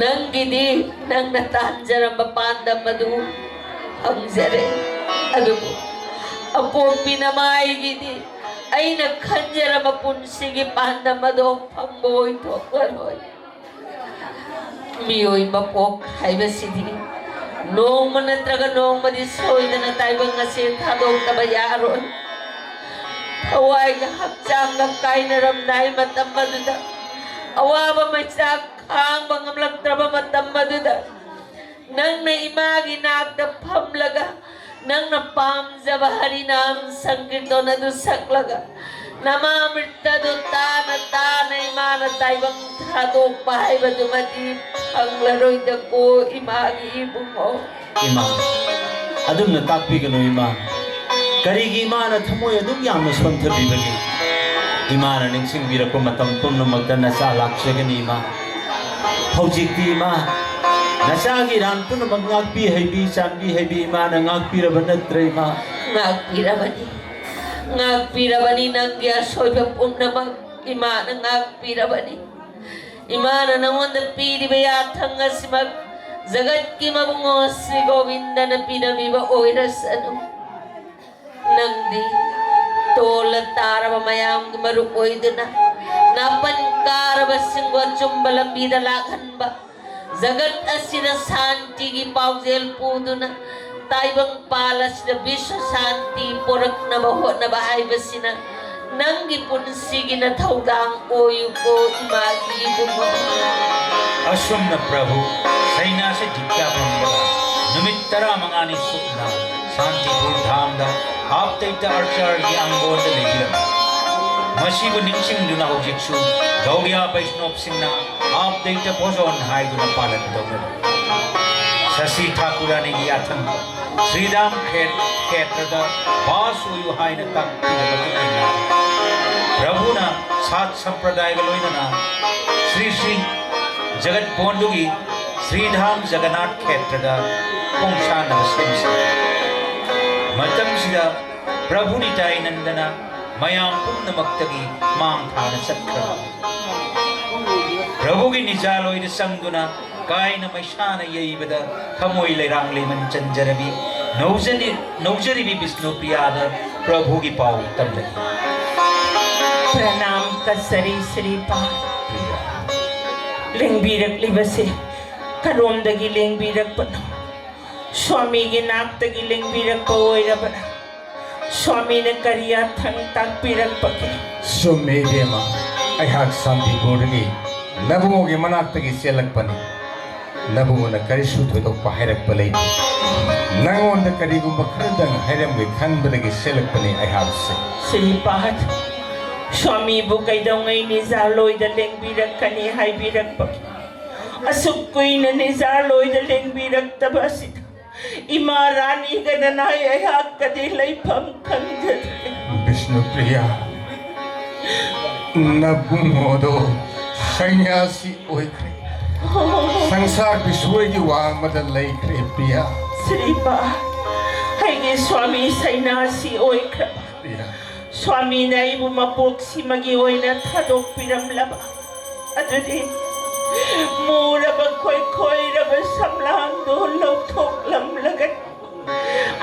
ꯅꯪꯒꯤꯗꯤ ꯅꯪꯅ ꯇꯥꯟꯖꯔꯝꯕ ꯄꯥꯟꯗꯝ ꯑꯗꯨ ꯐꯪꯖꯔꯦ꯫ ꯑꯗꯨꯕꯨ ꯑꯄꯣꯛꯄꯤ ꯅꯃꯥꯏꯒꯤꯗꯤ ꯑꯩꯅ ꯈꯟꯖꯔꯝꯕ ꯄꯨꯟꯁꯤꯒꯤ ꯄꯥꯟꯗꯝ ꯑꯗꯣ ꯐꯪꯕ ꯑꯣꯏꯊꯣꯛꯂꯔꯣꯏ꯫ ꯃꯤꯑꯣꯏ ꯃꯄꯣꯛ ꯍꯥꯏꯕꯁꯤꯗꯤ ꯅꯣꯡꯃ ꯅꯠꯇ꯭ꯔꯒ ꯅꯣꯡꯃꯗꯤ ꯁꯣꯏꯗꯅ ꯇꯥꯏꯕꯪ ꯑꯁꯦ ꯊꯥꯗꯣꯛꯇꯕ ꯌꯥꯔꯣꯏ꯫ ꯊꯋꯥꯏꯒ ꯍꯛꯆꯥꯡꯒ ꯀꯥꯏꯅꯔꯝꯗꯥꯏ ꯃꯇꯝ ꯑꯗꯨꯗ, ꯑꯋꯥꯕ ꯃꯩꯆꯥꯛ ꯈꯥꯡꯕ ꯉꯝꯂꯛꯇ꯭ꯔꯕ ꯃꯇꯝ ꯑꯗꯨꯗ, ꯅꯪꯅ ꯏꯃꯥꯒꯤ ꯅꯥꯛꯇ ꯐꯝꯂꯒ, ꯅꯪꯅ ꯄꯥꯝꯖꯕ ꯍꯔꯤꯅꯥꯝ ꯁꯪꯀꯤꯔꯇꯟ ꯑꯗꯨ ꯁꯛꯂꯒ, ꯅꯃꯥꯃꯤꯠꯇꯗꯨ ꯇꯥꯅ ꯇꯥꯅ ꯏꯃꯥꯅ ꯇꯥꯏꯕꯪ ꯊꯥꯗꯣꯛꯄ ꯍꯥꯏꯕꯗꯨꯃꯗꯤ ꯐꯪꯂꯔꯣꯏꯗꯀꯣ, ꯏꯃꯥꯒꯤ ꯏꯕꯨꯡꯉꯣ꯫ ꯏꯃꯥ, ꯑꯗꯨꯝꯅ ꯇꯥꯛꯄꯤꯒꯅꯨ, ꯏꯃꯥ꯫ ꯀꯔꯤꯒꯤ ꯏꯃꯥꯅ ꯊꯃꯣꯏ ꯑꯗꯨꯛ ꯌꯥꯝꯅ ꯁꯣꯟꯊꯕꯤꯕꯒꯦ? ꯏꯃꯥꯅ ꯅꯤꯡꯁꯤꯡꯕꯤꯔꯛꯄ ꯃꯇꯝ ꯄꯨꯝꯅꯃꯛꯇ ꯅꯆꯥ ꯂꯥꯛꯆꯒꯅꯤ, ꯏꯃꯥ꯫ ꯍꯧꯖꯤꯛꯇꯤ, ꯏꯃꯥ, ꯅꯆꯥꯒꯤ ꯏꯔꯥꯟ ꯄꯨꯝꯅꯃꯛ ꯉꯥꯛꯄꯤ ꯍꯩꯕꯤ, ꯆꯥꯟꯕꯤ ꯍꯩꯕꯤ ꯏꯃꯥꯅ ꯉꯥꯛꯄꯤꯔꯕ ꯅꯠꯇ꯭ꯔ, ꯏꯃꯥ? ꯉꯥꯛꯄꯤꯔꯕꯅꯤ, ꯉꯥꯛꯄꯤꯔꯕꯅꯤ, ꯅꯪꯒꯤ ꯑꯁꯣꯏꯕ ꯄꯨꯝꯅꯃꯛ ꯏꯃꯥꯅ ꯉꯥꯛꯄꯤꯔꯕꯅꯤ꯫ ꯏꯃꯥꯅ ꯅꯉꯣꯟꯗ ꯄꯤꯔꯤꯕ ꯌꯥꯊꯪ ꯑꯁꯤꯃꯛ ꯖꯒꯠꯀꯤ ꯃꯕꯨꯡꯉꯣ ꯁ꯭ꯔꯤ ꯒꯣꯕꯤꯟꯗꯅ ꯄꯤꯔꯝꯃꯤꯕ ꯑꯣꯏꯔꯁꯅꯨ꯫ ꯅꯪꯗꯤ ꯇꯣꯜꯂ ꯇꯥꯔꯕ ꯃꯌꯥꯝꯒꯤ ꯃꯔꯨꯞ ꯑꯣꯏꯗꯨꯅ, ꯅꯥꯄꯟ ꯀꯥꯔꯕꯁꯤꯡꯕꯨ ꯑꯆꯨꯝꯕ ꯂꯝꯕꯤꯗ ꯂꯥꯛꯍꯟꯕ, ꯖꯒꯠ ꯑꯁꯤꯗ ꯁꯥꯟꯇꯤꯒꯤ ꯄꯥꯎꯖꯦꯜ ꯄꯨꯗꯨꯅ, ꯇꯥꯏꯕꯪ ꯄꯥꯜ ꯑꯁꯤꯗ ꯕꯤꯁ꯭ꯋ ꯁꯥꯟꯇꯤ ꯄꯣꯔꯛꯅꯕ ꯍꯣꯠꯅꯕ ꯍꯥꯏꯕꯁꯤꯅ ꯅꯪꯒꯤ ꯄꯨꯟꯁꯤꯒꯤ ꯅꯊꯧꯗꯥꯡ ꯑꯣꯏꯌꯨꯀꯣ, ꯏꯃꯥꯒꯤ ꯏꯕꯨꯡꯉꯣ꯫ ꯑꯁꯨꯝꯅ ꯄ꯭ꯔꯚꯨ ꯁꯩꯅꯥꯁꯤ ꯗꯤꯛꯇꯥ ꯐꯪꯕ ꯅꯨꯃꯤꯠ ꯇꯔꯥꯃꯉꯥꯅꯤ ꯁꯨꯞꯅ ꯁꯥꯟꯇꯤꯄꯨꯔ ꯙꯥꯝꯗ ꯑꯥꯞꯇꯩꯇ ꯑꯥꯆꯥꯔꯒꯤ ꯑꯪꯒꯣꯟꯗ ꯂꯩꯕꯤꯔꯝꯃꯤ꯫ ꯃꯁꯤꯕꯨ ꯅꯤꯡꯁꯤꯡꯗꯨꯅ ꯍꯧꯖꯤꯛꯁꯨ ꯒꯧꯔꯤꯌꯥ ꯕꯩꯁꯅꯣꯞꯁꯤꯡꯅ ꯑꯥꯞꯇꯩꯇ ꯚꯣꯖꯣꯟ ꯍꯥꯏꯗꯨꯅ ꯄꯥꯂꯟ ꯇꯧꯅꯔꯤ꯫ ꯁꯁꯤ ꯊꯥꯀꯨꯔꯥꯅꯤꯒꯤ ꯌꯥꯊꯪ ꯁ꯭ꯔꯤꯔꯥꯝ ꯈꯦ-, ꯈꯦꯇ꯭ꯔꯗ ꯕꯥꯁ ꯑꯣꯏꯌꯨ ꯍꯥꯏꯅ ꯇꯥꯛꯄꯤꯕ ꯃꯇꯨꯡ ꯏꯟꯅ ꯄ꯭ꯔꯚꯨꯅ ꯁꯥꯠ ꯁꯝꯄ꯭ꯔꯗꯥꯌꯒ ꯂꯣꯏꯅꯅ ꯁ꯭ꯔꯤ ꯁ꯭ꯔꯤ ꯖꯒꯠ ꯚꯣꯟꯗꯨꯒꯤ ꯁ꯭ꯔꯤꯙꯥꯝ ꯖꯒꯟꯅꯥꯊ ꯈꯦꯇ꯭ꯔꯗ ꯈꯣꯡꯁꯥꯟꯅꯕ ꯁꯦꯝꯁꯤ꯫ ꯃꯇꯝꯁꯤꯗ ꯄ꯭ꯔꯚꯨ ꯅꯤꯇꯥꯏꯅꯟꯗꯅ ꯃꯌꯥꯝ ꯄꯨꯝꯅꯃꯛꯇꯒꯤ ꯃꯥꯡ ꯊꯥꯅ ꯆꯠꯈ꯭ꯔꯕ ꯄ꯭ꯔꯚꯨꯒꯤ ꯅꯤꯖꯥꯂꯣꯏꯗ ꯆꯪꯗꯨꯅ ꯀꯥꯏꯅ ꯃꯩꯁꯥꯅ ꯌꯩꯕꯗ ꯊꯃꯣꯏ ꯂꯩꯔꯥꯡ ꯂꯩꯃꯟ ꯆꯟꯖꯔꯕꯤ ꯅꯧꯖꯅꯤ-, ꯅꯧꯖꯔꯤꯕꯤ ꯕꯤꯁꯅꯨ ꯄ꯭ꯔꯤꯌꯥꯗ ꯄ꯭ꯔꯚꯨꯒꯤ ꯄꯥꯎ ꯇꯝꯂꯛꯏ꯫ ꯄ꯭ꯔꯅꯥꯝ ꯀꯠꯆꯔꯤ ꯁ꯭ꯔꯤꯄꯥ꯫ ꯂꯦꯡꯕꯤꯔꯛꯂꯤꯕꯁꯦ ꯀꯔꯣꯝꯗꯒꯤ ꯂꯦꯡꯕꯤꯔꯛꯄꯅꯣ? ꯁ꯭ꯋꯥꯃꯤꯒꯤ ꯅꯥꯛꯇꯒꯤ ꯂꯦꯡꯕꯤꯔꯛꯄ ꯑꯣꯏꯔꯕ꯭ꯔꯥ? ꯁ꯭ꯋꯥꯃꯤꯅ ꯀꯔꯤ ꯑꯊꯪ ꯇꯥꯛꯄꯤꯔꯛꯄꯒꯦ? ꯆꯨꯝꯃꯦ ꯏꯕꯦꯝꯃ, ꯑꯩꯍꯥꯛ ꯁꯥꯟꯇꯤꯄꯨꯔꯗꯒꯤ ꯅꯕꯨꯡꯉꯣꯒꯤ ꯃꯅꯥꯛꯇꯒꯤ ꯆꯦꯜꯂꯛꯄꯅꯤ꯫ ꯅꯕꯨꯡꯉꯣꯅ ꯀꯔꯤꯁꯨ ꯊꯣꯏꯗꯣꯛꯄ ꯍꯥꯏꯔꯛꯄ ꯂꯩꯇꯦ꯫ ꯅꯉꯣꯟꯗ ꯀꯔꯤꯒꯨꯝꯕ ꯈꯔꯗꯪ ꯍꯥꯏꯔꯝꯒꯦ ꯈꯟꯕꯗꯒꯤ ꯆꯦꯜꯂꯛꯄꯅꯤ ꯑꯩꯍꯥꯛꯁꯦ꯫ ꯁ꯭ꯔꯤꯄꯥꯗ, ꯁ꯭ꯋꯥꯃꯤꯕꯨ ꯀꯩꯗꯧꯉꯩ ꯅꯤꯖꯥꯂꯣꯏꯗ ꯂꯦꯡꯕꯤꯔꯛꯀꯅꯤ ꯍꯥꯏꯕꯤꯔꯛꯄꯒꯦ? ꯑꯁꯨꯛ ꯀꯨꯏꯅ ꯅꯤꯖꯥꯂꯣꯏꯗ ꯂꯦꯡꯕꯤꯔꯛꯇꯕ ꯑꯁꯤꯗ ꯏꯃꯥ ꯔꯥꯅꯤꯒ ꯅꯅꯥꯏ ꯑꯩꯍꯥꯛꯀꯗꯤ ꯂꯩꯐꯝ ꯈꯪꯖꯗ꯭ꯔꯦ꯫ ꯕꯤꯁꯅꯨꯄ꯭ꯔꯤꯌꯥ, ꯅꯕꯨꯡꯉꯣꯗꯣ ꯁꯩꯅ꯭ꯌꯥꯁꯤ ꯑꯣꯏꯈ꯭ꯔꯦ꯫ ꯁꯪꯁꯥꯔ ꯕꯤꯁꯣꯏꯒꯤ ꯋꯥꯡꯃꯗ ꯂꯩꯈ꯭ꯔꯦ ꯄ꯭ꯔꯤꯌꯥ꯫ ꯁ꯭ꯔꯤꯄꯥ, ꯑꯩꯒꯤ ꯁ꯭ꯋꯥꯃꯤ ꯁꯩꯅ꯭ꯌꯥꯁꯤ ꯑꯣꯏꯈ꯭ꯔꯕ ꯄ꯭ꯔꯤꯌꯥ꯫ ꯁ꯭ꯋꯥꯃꯤꯅ ꯑꯩꯕꯨ ꯃꯄꯣꯛꯁꯤꯃꯒꯤ ꯑꯣꯏꯅ ꯊꯥꯗꯣꯛꯄꯤꯔꯝꯂꯕ ꯑꯗꯨꯗꯤ ꯃꯨꯔꯕ ꯈꯣꯏꯈꯣꯏꯔꯕ ꯁꯝꯂꯥꯡꯗꯣ ꯂꯧꯊꯣꯛꯂꯝꯂꯒꯅꯤ꯫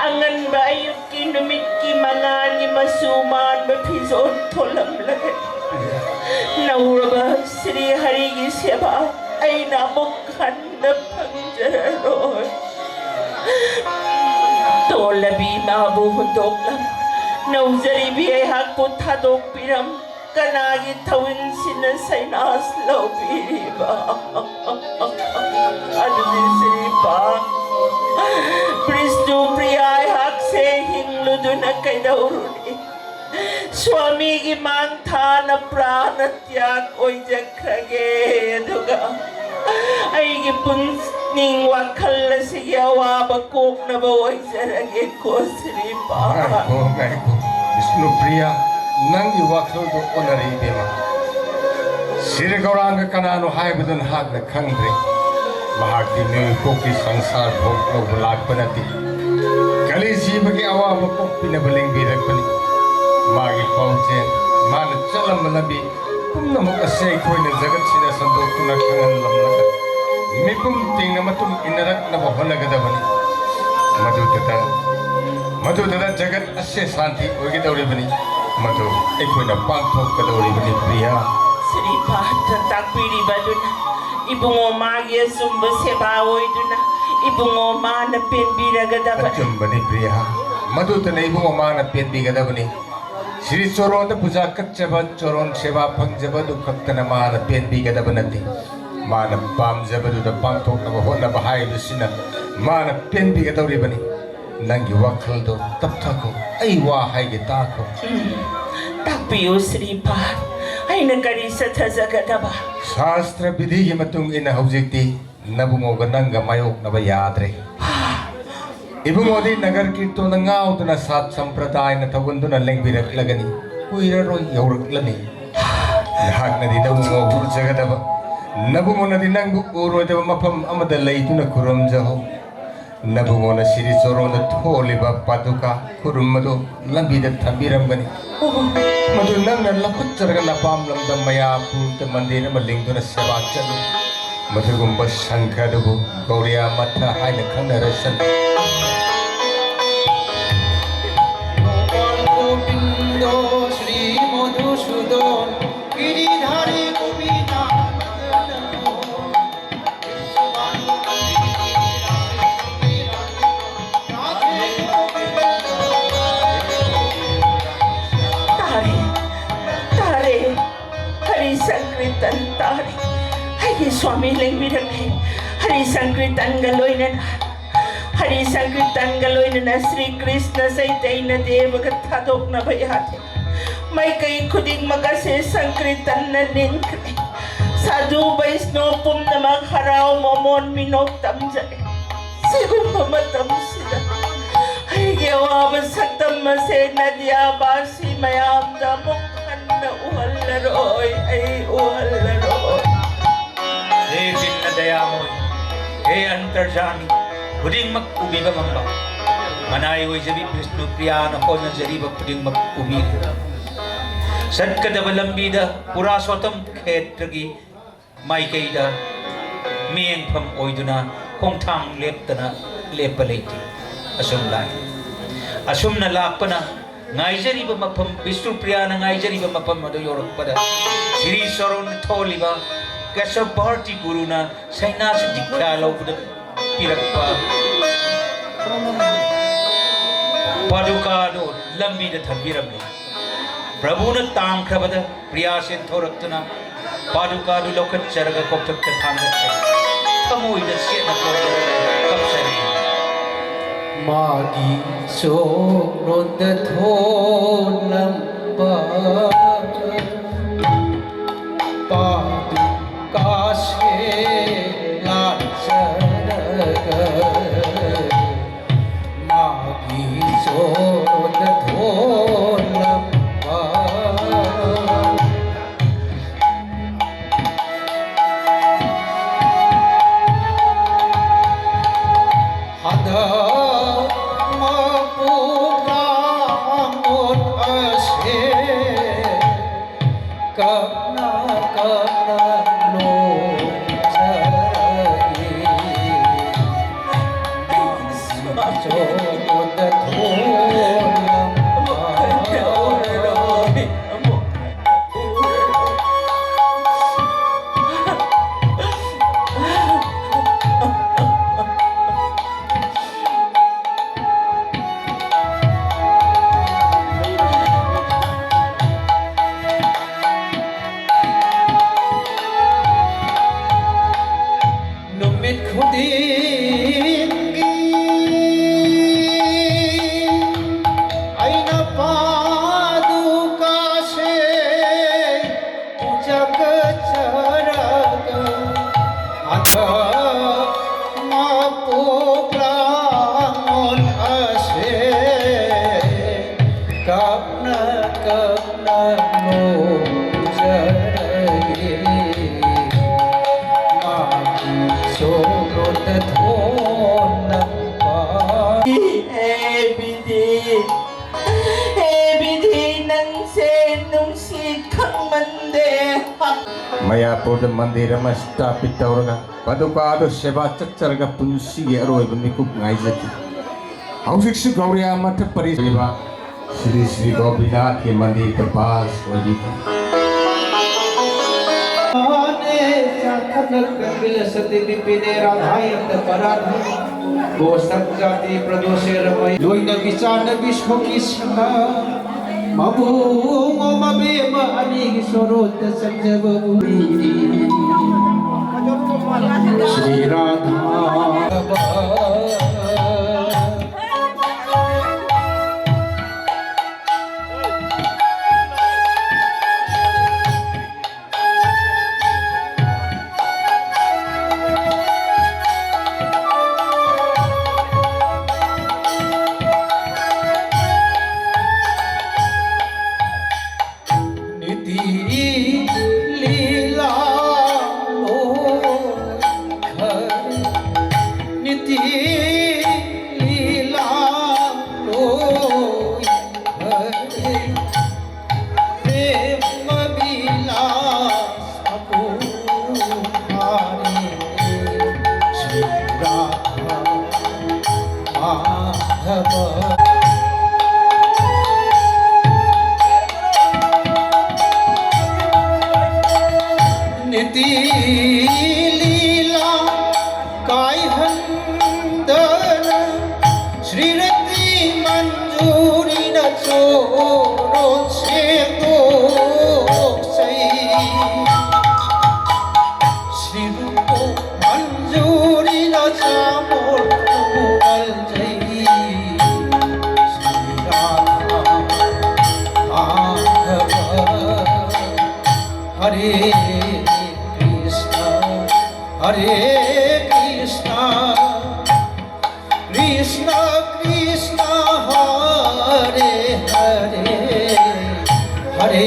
ꯑꯉꯟꯕ ꯑꯌꯨꯛꯀꯤ ꯅꯨꯃꯤꯠꯀꯤ ꯃꯉꯥꯜꯒꯤ ꯃꯆꯨ ꯃꯥꯟꯕ ꯐꯤꯖꯣꯜ ꯊꯣꯜꯂꯝꯂꯒꯅꯤ꯫ ꯅꯧꯔꯕ ꯁ꯭ꯔꯤ ꯍꯔꯤꯒꯤ ꯁꯦꯕꯥ ꯑꯩꯅ ꯑꯃꯨꯛ ꯍꯟꯅ ꯐꯪꯖꯔꯔꯣꯏ꯫ ꯇꯣꯜꯂꯕꯤ ꯏꯃꯥꯕꯨ ꯍꯨꯟꯗꯣꯛꯂꯝ, ꯅꯧꯖꯔꯤꯕꯤ ꯑꯩꯍꯥꯛꯄꯨ ꯊꯥꯗꯣꯛꯄꯤꯔꯝ, ꯀꯅꯥꯒꯤ ꯊꯧꯏꯟꯁꯤꯅ ꯁꯩꯅꯥꯁ ꯂꯧꯕꯤꯔꯤꯕ? ꯑꯗꯨꯗꯤ ꯁ꯭ꯔꯤꯄꯥ, ꯕꯤꯁꯅꯨ ꯄ꯭ꯔꯤꯌꯥ ꯑꯩꯍꯥꯛꯁꯦ ꯍꯤꯡꯂꯨꯗꯨꯅ ꯀꯩꯗꯧꯔꯨꯅꯤ? ꯁ꯭ꯋꯥꯃꯤꯒꯤ ꯃꯥꯡ ꯊꯥꯅ ꯄ꯭ꯔꯥꯅ ꯇ꯭ꯌꯥꯒ ꯑꯣꯏꯖꯈ꯭ꯔꯒꯦ, ꯑꯗꯨꯒ ꯑꯩꯒꯤ ꯄꯨꯛꯅꯤꯡ ꯋꯥꯈꯜ ꯑꯁꯤꯒꯤ ꯑꯋꯥꯕ ꯀꯣꯛꯅꯕ ꯑꯣꯏꯖꯔꯒꯦꯀꯣ ꯁ꯭ꯔꯤꯄꯥ꯫ ꯉꯥꯏꯈꯣ, ꯉꯥꯏꯈꯣ, ꯕꯤꯁꯅꯨꯄ꯭ꯔꯤꯌꯥ, ꯅꯪꯒꯤ ꯋꯥꯈꯜꯗꯨ ꯑꯣꯟꯅꯔꯦ ꯏꯕꯦꯝꯃ꯫ ꯁꯤꯔ ꯒꯧꯔꯥꯡꯒ ꯀꯅꯥꯅꯣ ꯍꯥꯏꯕꯗꯨ ꯅꯍꯥꯛꯅ ꯈꯪꯗ꯭ꯔꯦ꯫ ꯃꯍꯥꯛꯇꯤ ꯃꯤꯑꯣꯏ ꯄꯣꯛꯀꯤ ꯁꯪꯁꯥꯔ ꯚꯣꯛ ꯂꯧꯕ ꯂꯥꯛꯄ ꯅꯠꯇꯦ꯫ ꯀꯂꯤ ꯖꯤꯕꯒꯤ ꯑꯋꯥꯕ ꯀꯣꯛꯄꯤꯅꯕ ꯂꯦꯡꯕꯤꯔꯛꯄꯅꯤ꯫ ꯃꯥꯒꯤ ꯄꯥꯎꯖꯦꯜ, ꯃꯥꯅ ꯆꯠꯂꯝꯕ ꯂꯝꯕꯤ ꯄꯨꯝꯅꯃꯛ ꯑꯁꯤ ꯑꯩꯈꯣꯏꯅ ꯖꯒꯠꯁꯤꯗ ꯁꯟꯗꯣꯛꯇꯨꯅ ꯈꯪꯍꯜꯂꯝꯂꯒ ꯃꯤꯄꯨꯝ ꯇꯤꯡꯅ ꯃꯇꯨꯡ ꯏꯟꯅꯔꯛꯅꯕ ꯍꯣꯠꯅꯒꯗꯕꯅꯤ꯫ ꯃꯗꯨꯗꯇ, ꯃꯗꯨꯗꯇ ꯖꯒꯠ ꯑꯁꯦ ꯁꯥꯟꯇꯤ ꯑꯣꯏꯒꯗꯧꯔꯤꯕꯅꯤ꯫ ꯃꯗꯨ ꯑꯩꯈꯣꯏꯅ ꯄꯥꯡꯊꯣꯛꯀꯗꯧꯔꯤꯕꯅꯤ, ꯄ꯭ꯔꯤꯌꯥ꯫ ꯁ꯭ꯔꯤꯄꯥꯗ ꯇꯥꯛꯄꯤꯔꯤꯕ ꯑꯗꯨꯅ ꯏꯕꯨꯡꯉꯣ ꯃꯥꯒꯤ ꯑꯆꯨꯝꯕ ꯁꯦꯕꯥ ꯑꯣꯏꯗꯨꯅ ꯏꯕꯨꯡꯉꯣ ꯃꯥꯅ ꯄꯦꯟꯕꯤꯔꯒꯗꯕ꯫ ꯑꯆꯨꯝꯕꯅꯤ, ꯄ꯭ꯔꯤꯌꯥ꯫ ꯃꯗꯨꯇꯅ ꯏꯕꯨꯡꯉꯣ ꯃꯥꯅ ꯄꯦꯟꯕꯤꯒꯗꯕꯅꯤ꯫ ꯁ꯭ꯔꯤ ꯆꯣꯔꯣꯟꯗ ꯄꯨꯖꯥ ꯀꯠꯆꯕ, ꯆꯣꯔꯣꯟ ꯁꯦꯕꯥ ꯐꯪꯖꯕ ꯑꯗꯨ ꯈꯛꯇꯅ ꯃꯥꯅ ꯄꯦꯟꯕꯤꯒꯗꯕ ꯅꯠꯇꯦ꯫ ꯃꯥꯅ ꯄꯥꯝꯖꯕꯗꯨꯗ ꯄꯥꯡꯊꯣꯛꯅꯕ ꯍꯣꯠꯅꯕ ꯍꯥꯏꯕꯁꯤꯅ ꯃꯥꯅ ꯄꯦꯟꯕꯤꯒꯗꯧꯔꯤꯕꯅꯤ꯫ ꯅꯪꯒꯤ ꯋꯥꯈꯜꯗꯣ ꯇꯞꯊꯈꯣ꯫ ꯑꯩ ꯋꯥ ꯍꯥꯏꯒꯦ, ꯇꯥꯈꯣ꯫ ꯎꯝ, ꯇꯥꯛꯄꯤꯌꯨ, ꯁ꯭ꯔꯤꯄꯥꯗ꯫ ꯑꯩꯅ ꯀꯔꯤ ꯆꯠꯊꯖꯒꯗꯕ? ꯁꯥꯁꯇ꯭ꯔ ꯕꯤꯙꯤꯒꯤ ꯃꯇꯨꯡ ꯏꯟꯅ ꯍꯧꯖꯤꯛꯇꯤ ꯅꯕꯨꯡꯉꯣꯒ ꯅꯪꯒ ꯃꯥꯌꯣꯛꯅꯕ ꯌꯥꯗ꯭ꯔꯦ꯫ ꯏꯕꯨꯡꯉꯣꯗꯤ ꯅꯒꯔ ꯀꯤꯔꯇꯣꯟꯗ ꯉꯥꯎꯗꯨꯅ ꯁꯥꯠ ꯁꯝꯄ꯭ꯔꯗꯥꯏꯅ ꯊꯧꯒꯟꯗꯨꯅ ꯂꯦꯡꯕꯤꯔꯛꯂꯒꯅꯤ꯫ ꯀꯨꯏꯔꯔꯣꯏ ꯌꯧꯔꯛꯂꯅꯤ꯫ ꯅꯍꯥꯛꯅꯗꯤ ꯅꯕꯨꯡꯉꯣ ꯎꯖꯒꯗꯕ, ꯅꯕꯨꯡꯉꯣꯅꯗꯤ ꯅꯪꯕꯨ ꯎꯔꯣꯏꯗꯕ ꯃꯐꯝ ꯑꯃꯗ ꯂꯩꯗꯨꯅ ꯈꯨꯔꯨꯝꯖꯍꯧ꯫ ꯅꯕꯨꯡꯉꯣꯅ ꯁꯤꯔꯤ ꯆꯣꯔꯣꯟꯗ ꯊꯣꯜꯂꯤꯕ ꯄꯥꯗꯨꯀꯥ ꯈꯨꯔꯨꯝꯕꯗꯨ ꯂꯝꯕꯤꯗ ꯊꯝꯕꯤꯔꯝꯒꯅꯤ꯫ ꯃꯗꯨ ꯅꯪꯅ ꯂꯧꯈꯠꯆꯔꯒ ꯅꯄꯥꯝ ꯂꯝꯗꯝ ꯃꯌꯥꯄꯨꯔꯗ ꯃꯟꯗꯤꯔ ꯑꯃ ꯂꯤꯡꯗꯨꯅ ꯁꯦꯕꯥ ꯆꯠꯂꯨ꯫ ꯃꯗꯨꯒꯨꯝꯕ ꯁꯪꯈ ꯑꯗꯨꯕꯨ ꯒꯧꯔꯤꯌꯥ ꯃꯊ ꯍꯥꯏꯅ ꯈꯪꯅꯔꯁꯅꯨ꯫ গোপাল গোবিন্দ শ্রী মধুসূদন গিরিধারী গোপীনাথ। ꯇꯥꯔꯦ, ꯇꯥꯔꯦ꯫ ꯍꯔꯤ ꯁꯪꯀ꯭ꯔꯤꯇꯟ ꯇꯥꯔꯦ꯫ ꯑꯩꯒꯤ ꯁ꯭ꯋꯥꯃꯤ ꯂꯦꯡꯕꯤꯔꯛꯂꯦ꯫ ꯍꯔꯤ ꯁꯪꯀ꯭ꯔꯤꯇꯟꯒ ꯂꯣꯏꯅꯅ, ꯍꯔꯤ ꯁꯪꯀ꯭ꯔꯤꯇꯟꯒ ꯂꯣꯏꯅꯅ ꯁ꯭ꯔꯤ ꯀ꯭ꯔꯤꯁꯅ ꯆꯩꯇꯩꯅ ꯗꯦꯕꯒ ꯊꯥꯗꯣꯛꯅꯕ ꯌꯥꯗꯦ꯫ ꯃꯥꯏꯀꯩ ꯈꯨꯗꯤꯡꯃꯛ ꯑꯁꯦ ꯁꯪꯀ꯭ꯔꯤꯇꯟꯅ ꯅꯤꯟꯈ꯭ꯔꯦ꯫ ꯁꯥꯙꯨ ꯕꯩꯁꯅꯣ ꯄꯨꯝꯅꯃꯛ ꯍꯔꯥꯎ ꯃꯃꯣꯟ ꯃꯤꯅꯣꯛ ꯇꯝꯖꯔꯦ꯫ ꯁꯤꯒꯨꯝꯕ ꯃꯇꯝꯁꯤꯗ ꯑꯩꯒꯤ ꯑꯋꯥꯕ ꯁꯛꯇꯝ ꯑꯁꯦ ꯅꯗꯤꯌꯥꯕꯥꯁꯤ ꯃꯌꯥꯝꯗ ꯑꯃꯨꯛ ꯍꯟꯅ ꯎꯍꯜꯂꯔꯣꯏ, ꯑꯩ ꯎꯍꯜꯂꯔꯣꯏ꯫ ꯍꯦ ꯗꯤꯟꯅ ꯗꯌꯥꯃꯣꯏ, ꯍꯦ ꯑꯟꯇꯔꯖꯥꯃꯤ, ꯈꯨꯗꯤꯡꯃꯛ ꯎꯕꯤꯕ ꯉꯝꯕ, ꯃꯅꯥꯏ ꯑꯣꯏꯖꯕꯤ ꯕꯤꯁꯅꯨ ꯄ꯭ꯔꯤꯌꯥꯅ ꯍꯣꯠꯅꯖꯔꯤꯕ ꯈꯨꯗꯤꯡꯃꯛ ꯎꯕꯤꯔꯤ꯫ ꯆꯠꯀꯗꯕ ꯂꯝꯕꯤꯗ ꯄꯨꯔꯥꯁꯣꯠꯇꯝ ꯈꯦꯇ꯭ꯔꯒꯤ ꯃꯥꯏꯀꯩꯗ ꯃꯤꯠꯌꯦꯡꯐꯝ ꯑꯣꯏꯗꯨꯅ ꯈꯣꯡꯊꯥꯡ ꯂꯦꯞꯇꯅ ꯂꯦꯞꯄ ꯂꯩꯇꯦ꯫ ꯑꯁꯨꯝ ꯂꯥꯛꯏ꯫ ꯑꯁꯨꯝꯅ ꯂꯥꯛꯄꯅ ꯉꯥꯏꯖꯔꯤꯕ ꯃꯐꯝ, ꯕꯤꯁꯅꯨꯄ꯭ꯔꯤꯌꯥꯅ ꯉꯥꯏꯖꯔꯤꯕ ꯃꯐꯝ ꯑꯗꯨ ꯌꯧꯔꯛꯄꯗ ꯁꯤꯔꯤ ꯁꯣꯔꯣꯟ ꯊꯣꯜꯂꯤꯕ ꯀꯦꯁꯕ ꯚꯥꯔꯇꯤ ꯒꯨꯔꯨꯅ ꯁꯩꯅꯥꯁꯤ ꯗꯤꯛꯈ꯭ꯌꯥ ꯂꯧꯕꯗ ꯄꯤꯔꯛꯄ ꯄꯥꯗꯨꯀꯥꯗꯨ ꯂꯝꯕꯤꯗ ꯊꯝꯕꯤꯔꯝꯂꯦ꯫ ꯄ꯭ꯔꯚꯨꯅ ꯇꯥꯡꯈ꯭ꯔꯕꯗ ꯄ꯭ꯔꯤꯌꯥꯁꯦ ꯊꯧꯔꯛꯇꯨꯅ ꯄꯥꯗꯨꯀꯥꯗꯨ ꯂꯧꯈꯠꯆꯔꯒ ꯀꯣꯛꯊꯛꯇ ꯊꯥꯡꯒꯠꯆꯔꯤ꯫ ꯊꯃꯣꯏꯗ ꯆꯦꯠꯅ ꯀꯣꯟꯖꯔꯒ ꯀꯞꯆꯔꯤ꯫ ꯃꯥꯒꯤ ꯆꯣꯔꯣꯟꯗ ꯊꯣꯂꯝꯕ ꯄꯥꯗꯨꯀꯥꯁꯦ ꯂꯥꯠꯆꯔꯒ ꯃꯥꯒꯤ ꯆꯣꯔꯣꯟꯗ ꯊꯣꯂꯝꯕ ꯍꯟꯗꯛ ꯃꯄꯣꯛ ꯂꯥꯡꯑꯣꯟ ꯑꯁꯦ ꯀꯞꯅ ꯀꯞꯅ ꯂꯣꯝꯖꯔꯒꯦ꯫ ꯆꯣꯗ ꯊꯣꯂꯝꯕ ꯅꯨꯃꯤꯠ ꯈꯨꯗꯤꯡꯒꯤ ꯑꯩꯅ ꯄꯥꯗꯨꯀꯥꯁꯦ ꯄꯨꯖꯒꯠꯆꯔꯒ ꯍꯟꯗꯛ ꯃꯄꯣꯛ ꯂꯥꯡꯑꯣꯟ ꯑꯁꯦ ꯀꯞꯅ ꯃꯌꯥꯄꯨꯔꯗ ꯃꯟꯗꯤꯔ ꯑꯃ ꯁ꯭ꯊꯥꯄꯤꯠ ꯇꯧꯔꯒ ꯄꯗꯨꯀꯥꯗꯨ ꯁꯦꯕꯥ ꯆꯠꯆꯔꯒ ꯄꯨꯟꯁꯤꯒꯤ ꯑꯔꯣꯏꯕ ꯃꯤꯀꯨꯞ ꯉꯥꯏꯖꯈꯤ꯫ ꯍꯧꯖꯤꯛꯁꯨ ꯒꯧꯔꯤꯌꯥ ꯃꯊ ꯄꯔꯤꯁ ꯑꯣꯏꯕ ꯁ꯭ꯔꯤ ꯁ꯭ꯔꯤ ꯒꯣꯄꯤꯅꯥꯊꯀꯤ ꯃꯟꯗꯤꯔꯗ ꯕꯥꯁ ꯑꯣꯏꯔꯤ꯫ ꯆꯥꯊꯠꯂꯒ ꯀꯪꯕꯤꯂꯁꯇꯤ ꯕꯤꯄꯤꯅꯦ ꯔꯥꯙꯥꯌꯟꯇ ꯄꯔꯥꯙ ꯒꯣꯁꯛ ꯖꯥꯇꯤ ꯄ꯭ꯔꯗꯣꯁꯦ ꯔꯃꯩ ꯂꯣꯏꯅꯕꯤ ꯆꯥꯅꯕꯤ ꯁꯣꯀꯤ ꯁꯤꯡꯍ ꯃꯕꯨꯡ ꯃꯕꯦꯝꯃ ꯑꯅꯤꯒꯤ ꯁꯣꯔꯣꯠꯇ ꯆꯪꯖꯕꯕꯨ ꯁ꯭ꯔꯤ ꯔꯥꯙꯥ꯫ ꯅꯤꯇꯤ ꯂꯤꯂꯥ ꯂꯣꯏꯈꯔꯦ, ꯅꯤꯇꯤ ꯂꯤꯂꯥ ꯂꯣꯏꯈꯔꯦ, ꯄ꯭ꯔꯦꯃ ꯕꯤꯂꯥꯁ ꯃꯄꯨꯡ ꯐꯥꯔꯦ, ꯁ꯭ꯔꯤ ꯔꯥꯙꯥ ꯃꯥꯙꯕ꯫ ꯅꯤꯇꯤ ꯂꯤꯂꯥ ꯀꯥꯏꯍꯟꯗꯅ ꯁ꯭ꯔꯤꯔꯇꯤ ꯃꯟꯖꯨꯔꯤꯅ ꯆꯣꯔꯣꯟ ꯁꯦꯡꯗꯣꯛꯆꯩ꯫ ꯁ꯭ꯔꯤꯔꯨꯄ ꯃꯟꯖꯨꯔꯤꯅ ꯆꯥꯃꯣꯜ ꯄꯨꯒꯜꯖꯩ꯫ ꯁ꯭ꯔꯤ ꯔꯥꯙꯥ ꯃꯥꯙꯕ꯫ ꯍꯔꯦ ꯀ꯭ꯔꯤꯁꯅ, ꯍꯔꯦ ꯀ꯭ꯔꯤꯁꯅ, ꯀ꯭ꯔꯤꯁꯅ ꯀ꯭ꯔꯤꯁꯅ, ꯍꯔꯦ ꯍꯔꯦ, ꯍꯔꯦ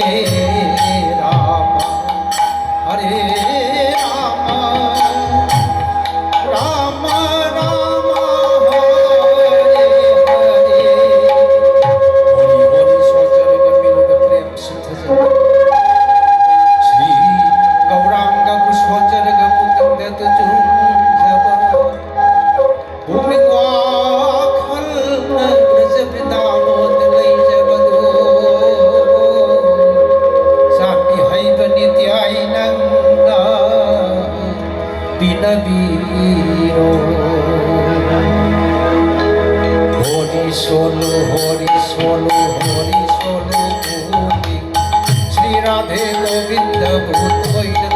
ꯔꯥꯃ, ꯍꯔꯦ ꯔꯥꯃ, ꯔꯥꯃ ꯔꯥꯃ, ꯍꯔꯦ ꯍꯔꯦ꯫ ꯍꯣꯂꯤ ꯍꯣꯂꯤ ꯁꯣꯟꯖꯔꯒ ꯄꯤꯔꯒ ꯄ꯭ꯔꯦꯝ ꯁꯤꯡꯊꯖꯔꯒ ꯁ꯭ꯔꯤ ꯒꯧꯔ ꯅꯕꯤꯔꯣ꯫ ꯍꯣꯔꯤ ꯁꯣꯂꯣ, ꯍꯣꯔꯤ ꯁꯣꯂꯣ, ꯍꯣꯔꯤ ꯁꯣꯂꯣ ꯄꯨꯔꯤ꯫ ꯁ꯭ꯔꯤ ꯔꯥꯙꯦ ꯒꯣꯕꯤꯟꯗꯕꯨ ꯊꯣꯏꯅ